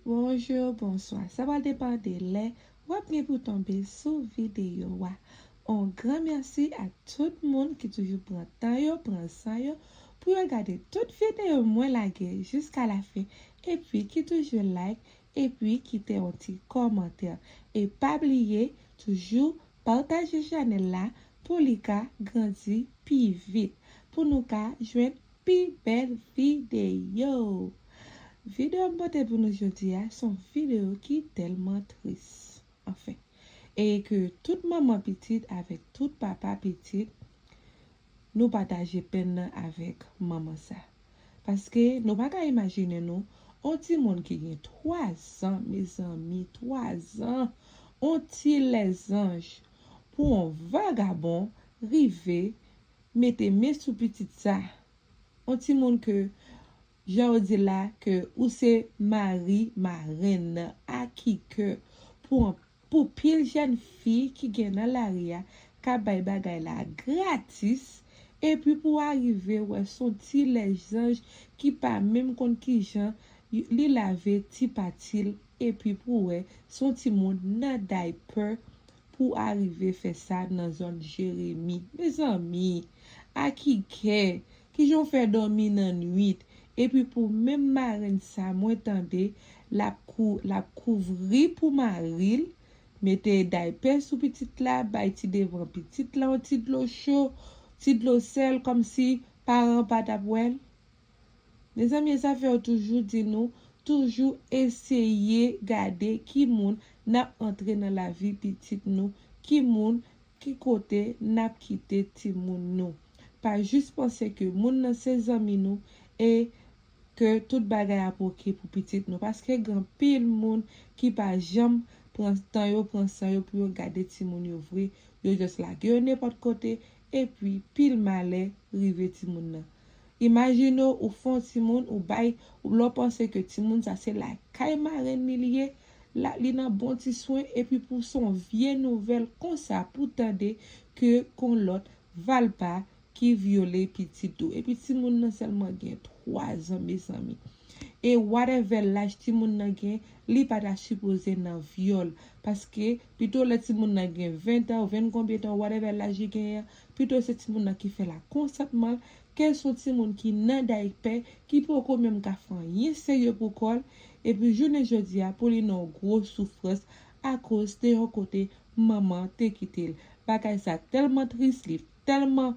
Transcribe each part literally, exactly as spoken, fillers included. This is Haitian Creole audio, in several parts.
Bonjou, bonswa. Sa va depann de lè w ap gen pou tonbe sou videyo a. On gran mèsi a tout moun ki toujou pran tan yo, pran san yo pou yo gade tout videyo mwen lage jiska lafen, epi ki toujou like, epi kite yon ti kòmantè. E pa bliye, toujou pataje chanèl la pou li ka grandi pi vit, pou nou ka jwenn pi bèl videyo. Videyo m pote pou nou jodi a se yon videyo ki tèlman tris. Anfen, e ke tout manman pitit avèk tout papa pitit, nou pataje pèn nan avèk manman sa. Paske nou pa ka imajine nou, on timoun ki gen twa zan, mezanmi, twa zan, on ti lèzanj, pou on vagabon rive mete men sou pitit sa. On timoun ke, jan yo di la, ke ou se mari marenn nan, a ki kè pou, pou pil jèn fi ki gen nan lari a, ka bay bagay la gratis, epi pou arive wè se on ti lèzanj ki pa menm konn kijan li lave ti pati l, epi pou wè se on timoun nan daypè pou arive fè sa nan zòn Jeremi. Mezanmi, a ki kè, kijan w fè dòmi nan nwit, epi pou menm marenn sa mwen tande, l ap kou, l ap kouvri pou mari l, mete daypè sou pitit la, bay ti devan pitit la yon ti dlo cho, ti dlo sèl, kòmsi paran pa t ap wè l. Mezanmi, e sa fè yo toujou di nou, toujou eseye gade ki moun n ap antre nan lavi pitit nou, ki moun, ki kote n ap kite timoun nou. Pa jis panse ke moun nan se zanmi nou e ke tout bagay ap oke pou pitit nou, paske gen anpil moun ki pa janm pran tan yo, pran san yo pou yo gade timoun yo vre, yo just lage yo nenpòt kote, epi pil malè rive timoun nan. Imajine w, ou fè yon timoun, ou bay, ou lè w panse ke timoun sa se lakay marenn li li ye, la, li nan bon ti swen, epi pou se yon vye nouvèl konsa pou tande ke gon lòt valpa ki vyole pitit ou. Epi timoun nan sèlman gen twa zan, mezanmi. E whatever laj timoun nan gen, li pa ta sipoze nan vyòl. Paske pito lè timoun nan gen ven tan, ven konbyen tan, whatever laj li genyen an, pito se timoun nan ki fè la konsantman l, ke se yon timoun ki nan daypè, ki poko menm ka fè anyen serye pou kò l, epi jounen jodi a, pou li nan yon gwo soufrans akoz de yon kote manman te kite l. Bagay sa tèlman tris, li tèlman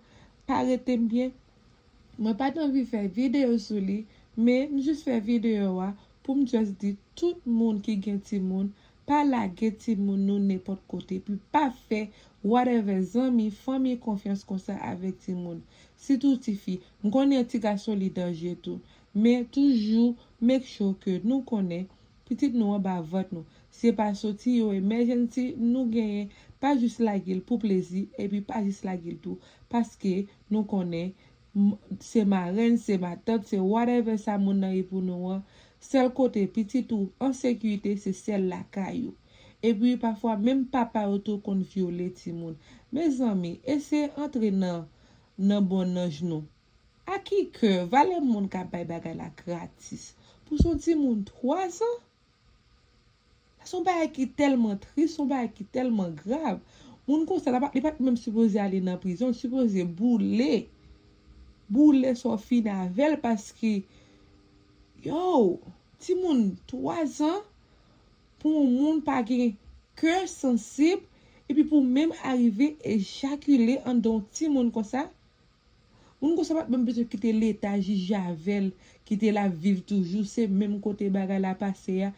pa rete m byen. Mwen pa t anvi fè videyo sou li, men m jis fè videyo a pou m just di tout moun ki gen timoun, pa lage timoun nou nenpòt kote, epi pa fè whatever zanmi, fanmi konfyans konsa avèk timoun. Sitou tifi, m konnen ti gason li danje tou, men toujou make sure ke nou konnen pitit nou anba vant nou. Se pa soti yon emergency nou genyen, pa jis lage l pou plezi, epi pa jis lage l tou, paske nou konnen m-, se marenn, se matant, se whatever sa moun nan ye pou nou an, sèl kote pitit ou an sekirite, se sèl lakay ou. Epi pafwa, menm papa yo tou konn vyole timoun. Mezanmi, eseye antre nan, nan bon nanj nou. A ki kè, valè moun k ap bay bagay la gratis? Pou se yon timoun twa zan? Sa se yon bagay ki tèlman tris, se yon bagay ki tèlman grav. Moun konsa, la pa, li pa t menm sipoze ale nan prizon, li sipoze boule. Boule sa w fin avè l, paske, yo, timoun twa zan, pou yon moun pa gen kè sansib, epi pou menm arive ejakile anndan yon timoun konsa. Moun konsa pa t menm bezwen kite Leta jije avè l, kite l ap viv toujou, se menm kote bagay la pase a.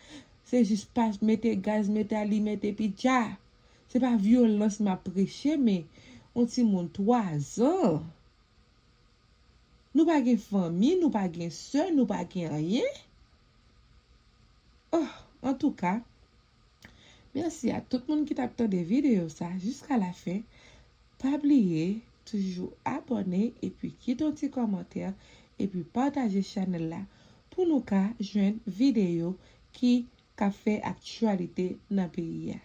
Se jis pa mete gaz, mete alimèt, epi dja. Se pa vyolans m ap preche, men yon timoun twa zan. Nou pa gen fanmi, nou pa gen sè, nou pa gen anyen. Oh, antouka, mèsi a tout moun ki t ap tande videyo sa jiska lafen. Pa bliye, toujou abòne epi kite yon ti kòmantè, epi pataje chanèl la pou nou ka jwenn videyo ki, k ap fè aktyalite nan peyi a.